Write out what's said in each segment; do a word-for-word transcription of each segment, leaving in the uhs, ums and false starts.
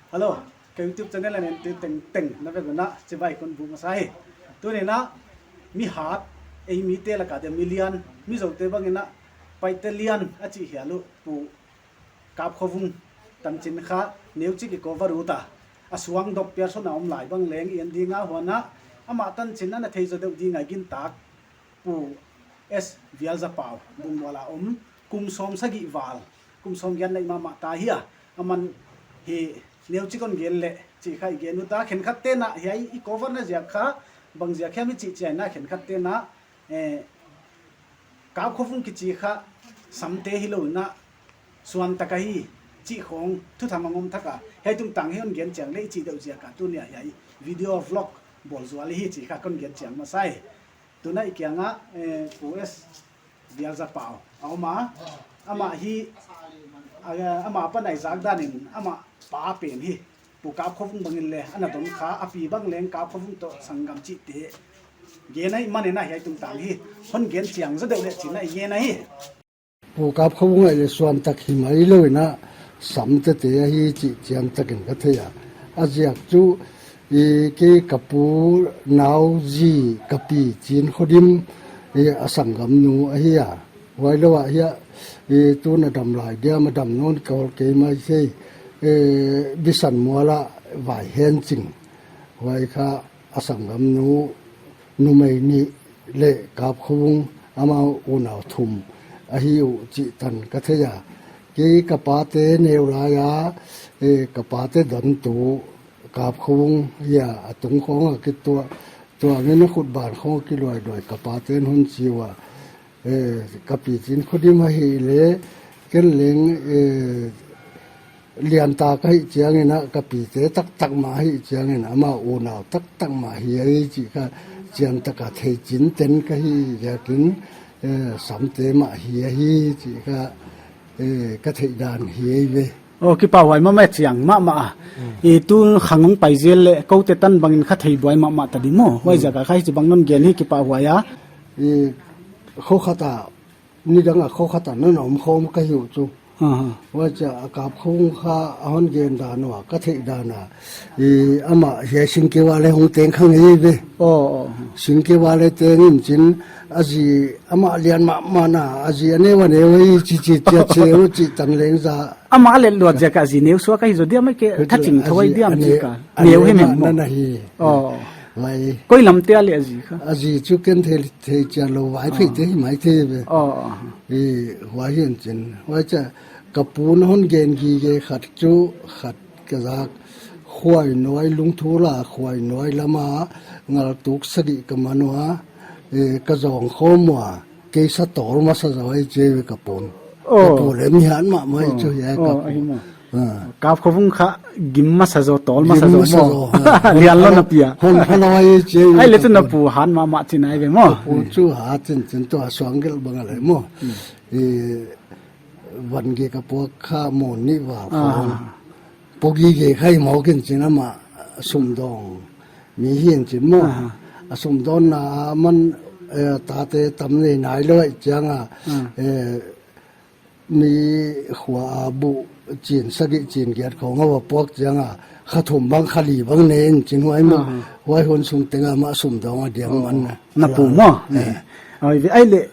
Hello, ka YouTube channel a en tengteng na vek un chibai kon buk masa hi. Tuni'n mi hat, ei mite laka dia mi lian, Mizote bang in Paite lian a chih hial uh Pu Kap Khovung tanchin kha neuchik i cover ut a, a suang dop piar sona om lai bang leng i en ding a, huan amah tanchin ana thei zaw deuh ding a i gintak Pu S Vialzapau Bungmual a om, kum sawm sagih val, kum sawm giat nei mahmah ta hi a, aman hi neuchik kon gen leh chih kha i gen ut a, khenkhatte'n hiai i cover na ziak kha bang ziak hiam i chih chiangin khenkhatte'n, eh, Kap Khovung kichi kha Samte hilou in suan tak ahi chih khong thuthang a om thak a, hiai tungtang hi hon gen chiang leh i chih deuh ziak a tuni a hiai video vlog bawl zual hi chih kha kon gen chiang masa hi. Tuni'n i kiang a, eh, Pu S Vialzapau a om a, amah hi, a, amah pan a i zak dan in amah pa pen hi, Pu Kap Khovung bang in leng ana don kha, a pi bang leng Kap Khovung toh sanggam chihte gen ahihman in hiai tungtang hi hon gen chiang zaw deuh leh chi'n i gen ahi. Pu Kap Khovung ahihleh suan tak hi mai lou in Samte te ahi chih chian takin ka thei a. A ziak chu, i, kei ka pu nau zi ka pi Chin Khodim, i, a sanggamnu ahi a. Huai lou ah hiai, i, tun a dam lai diam a dam nawn ka hol kei mai thei, e, Bisanmual a vai hen ching. Huai kha a sanggamnu numei nih leh Kap Khovung amau unau thum ahi uh chih tan ka thei a. Kei ka pate neu lai a, e, ka pate dontu Kap Khovung hi a, a tung khong a kituak, tuak in a khut ban khong a kiluailuai ka pate'n hon chi ua. Eh, ka pi Chin Khodim ahihleh, ken leng, eh, lian tak ahih chiangin, ka pite taktak mah ahih chiangin, amau unau taktak mah hi ahi chih kha chian tak a thei chinten ka hih ziakin, eh, Samte mah hi ahi chih kha, eh, ka theih dan hi ahi ve. Oh, kipahhuai mahmah e, chiang mahmah a. Hmm. I tu khang hong pai zel leh koute tan bangin kha thei buai mahmah ta di maw. Huai, hmm, ziak a kha hichibang non gen hi kipahhuai a. I kho khat a, nidang a kho khat a non om khawm ka hi uh chu. Aha. Huai chia a Kap Khovung kha a hon gen dan ua ka theih dan a. I amah hiai Singkeu a leng hong teng kha ngei ve. Oh, oh. Singkeu a leng teng in chin a zi amah lian mahmah in a zi a neu a neu hi chi chi chia cheu chi tan leng za. Amah a let luat ziak a zi neu suak ahi zaw diam, a ke, hei, tha ching a thou zi diam a chi neu, ka. A neu neu hi mah mem maw. Nana hi. Oh. Lai. Koi lam te a leh a zi kha? A zi chu ken thei, thei chian lou vai phei te hi mai thei ve. Oh, oh. I, huai hi'n chin. Huai chia ka pu'n hon gen gige khat chu khat ka zak. Khuainuai Lungthul a, Khuainuai lam a ngal tuk sagih ka man ua, e, ka zawng khawm ua. Kei sa tawl masa zaw ahi chi ve ka pu'n. Oh. Ka pu leh mi hat mahmah ahi chu hiai ka pu. Oh, ahi maw. Ah. Kap Khovung kha gim masa zaw, tawl masa zaw maw. Gim masa zaw, ha. Lian lou na pia. Hon pha lou ahi chi ve ka pu. Ahihleh chu na pu hat mahmah chin ahi ve maw. Ka pu chu hat chinchin tua suang gelh bang a leh maw. Hmm. I van gige ka puak kha mun nih val khong. Ah. Pawh gige kha i mawk in chin amah sumdawng mi hi'n chin maw. Aha. A sumdawnna a man, eh, tate tam nei nailou ahih chiang a, ah, eh, mi khua a buh chin sagih chin giat khong a va puak chiang a, kha thum bang kha li bang nei in chin huai maw. Aha. Huai hun sung teng a amah sumdawng a diang, oh, man a. Na pu maw. Eh. Ai ve, ahihleh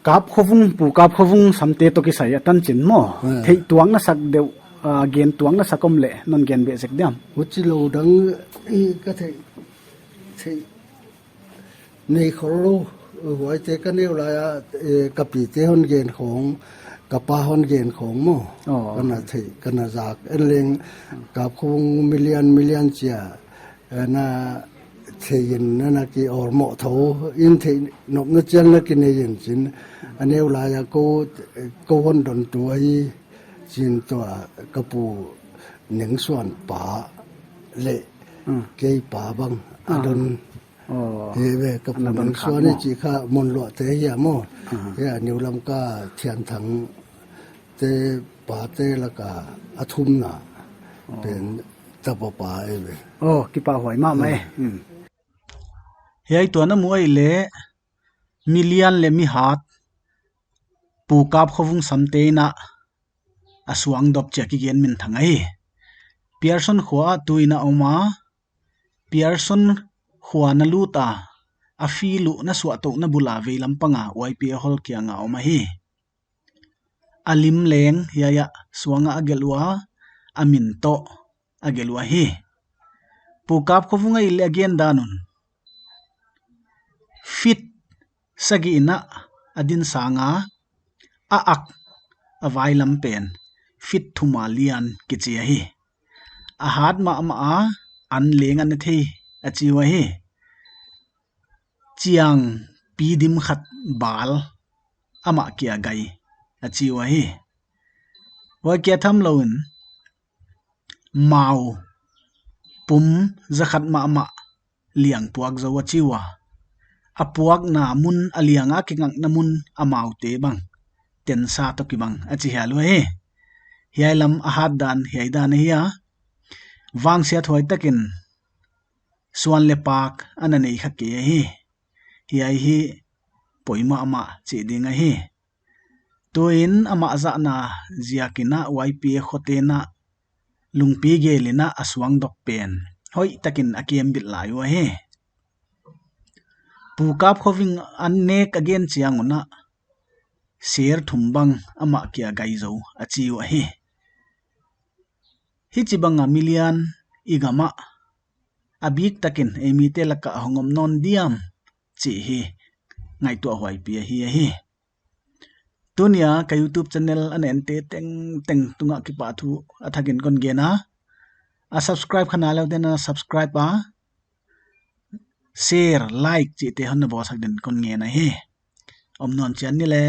Kap Khovung, Pu Kap Khovung Samte toh kisai a tanchin maw. Hmm. Theih tuak na sak deuh, ah, gen tuak na sak om leh, non gen beh zek diam. Huchi lou dang i ka theih, theih nei khol lou, huaite ka neu lai a, eh, ka pite hon gen khong, ka pa hon gen khong maw. Oh. Ka na theih, ka na zak, en leng Kap Khovung mi lian, mi lian chia, eh, na thei in, na, na ki awlmoh thou in theih nopna chiang na ki nei in chin. A neu lai a kou, kou hon dontu ahi chin tua ka pu Nengsuan pa leh, hmm, kei pa bang a, ah, don. Oh. Hi ve ka pu Nengsuan maw. Ana don kha hi maw. Chi kha Monluah te hi a maw. Ah. Hi a New Lamka Thianthang te pate laka a thumna, oh, pen tapa pa ahi ve. Oh, kipahhuai mahmah e. Hmm. Hmm. Hiai tuan a mu ahihleh mi lian leh mi hat Pu Kap Khovung Samte in a suang dop chia kigen minthang ahi. Pearson khua ah tu in a om a, Pearson khua na lut a, a field uh na suahtouhna bul a veilam pang a Y P A hall kiang a om ahi. A lim leng hiai ah suang ah a gelh ua, a min toh a gelh uh ahi. Pu Kap Khovung a i leh a gen dan un, feet sagih in a din sang a, a ak, a vailam pen feet thum a lian kichi ahi. A hat mahmah a, an leng a ne thei a chi uh ahi. Chiang pi dim khat bal amah kia gai a chi uh ahi. Huai kia tham lou in, mau pum za khat mahmah liang puak zou a chi ua, a puakna mun, a liang a kingakna mun, a maute bang tensa toh kibang a chi hial uh ahi. Hiai lam a hat dan hiai dan ahi a, vangsiathuai tak in suan leh pak ana nei kha kei ahi. Hiai hi poimoh mahmah chih ding ahi. Tu in amah zahna ziak in a Y P A khote'n a lungpi gel in a suangdok pen hoihtak in a kembit lai uh ahi. Pu Kap Khovung in an nek a gen chiang un a, ser thum bang amah kia gai zou a chi uh ahi. Hichibang a milian i gam ah a biktak in ei mite lak ah hong om nawn diam chih hi ngaihtuah huaipi ahi ahi. Tuni a ka YouTube channel a na ente tengteng tung ah kipahthu a thak in kon gen a, a subscribe kha nalou te'n a subscribe a, share, like chihte hon na bawlsak ding in kon ngen ahi. Om nawn chiat ni le.